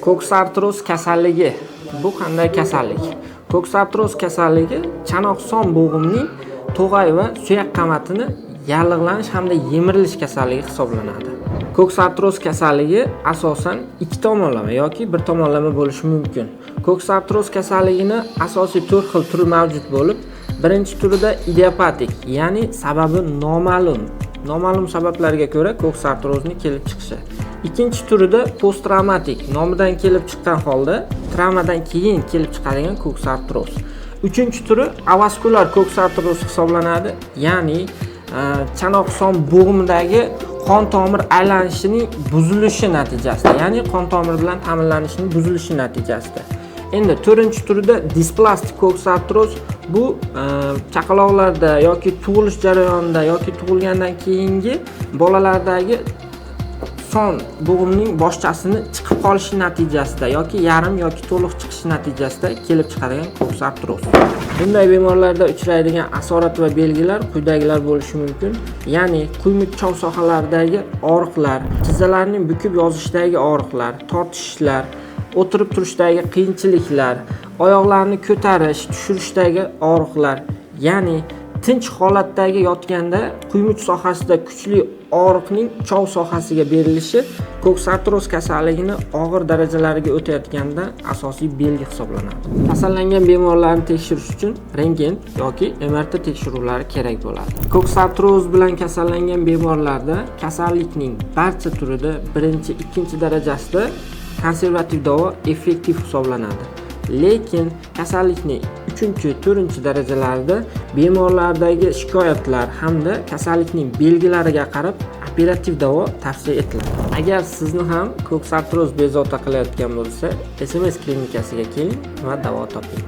Koksartroz kasalligi bu qanday kasallik? Koksartroz kasalligi chanoq son bo'g'imning to'g'ay va suyak qamatini yallig'lanish hamda yemirilish kasalligi hisoblanadi. Koksartroz kasalligi asosan ikki tomonlama yoki bir tomonlama bo'lishi mumkin. Koksartroz kasalligini asosiy to'rt xil turi mavjud bo'lib, birinchi turida idiopatik, ya'ni sababi noma'lum, noma'lum sabablarga ko'ra koksartrozni kelib chiqishi. Ikkinchi turida posttravmatik, nomidan kelib chiqqan holda travmadan keyin kelib chiqadigan koksartroz. Uchinchi turi avaskulyar koksartroz hisoblanadi, ya'ni chanoq son bo'g'imidagi qon tomir aylanishining buzilishi natijasida, ya'ni qon tomir bilan ta'minlanishining buzilishi natijasida. Endi to'rtinchi turida displastik koksartroz, bu chaqaloqlarda yoki tug'ilish jarayonida yoki tug'ilgandan keyingi bolalardagi son bo'g'imning boshchasini chiqib qolishi natijasida yoki yarim yoki to'liq chiqishi natijasida kelib chiqadigan koksartroz. Bunday bemorlarda uchraydigan asorat va belgilar quyidagilar bo'lishi mumkin, ya'ni quymuchchov sohalaridagi og'riqlar, tizzalarning bukib yozishdagi og'riqlar, tortishishlar, o'tirib turishdagi qiyinchiliklar, oyoqlarni ko'tarish, tushirishdagi og'riqlar, ya'ni tinch holatdagi yotganda quymuch sohasida kuchli og'riqning chov sohasiga berilishi koksartroz kasalligini og'ir darajalariga o'tayotganda asosiy belgi hisoblanadi. Kasallangan bemorlarni tekshirish uchun rentgen yoki MRT tekshiruvlari kerak bo'ladi. Koksartroz bilan kasallangan bemorlarda kasallikning barcha turida birinchi, ikkinchi darajasida konservativ davo effektiv hisoblanadi. Lekin kasallikning uchinchi, to'rtinchi darajalarida bemorlardagi shikoyatlar hamda kasallikning belgilariga qarab operativ davo tavsiya etiladi. Agar sizni ham koksartroz bezovta qilayotgan bo'lsa, SMS klinikasiga keling va davo toping.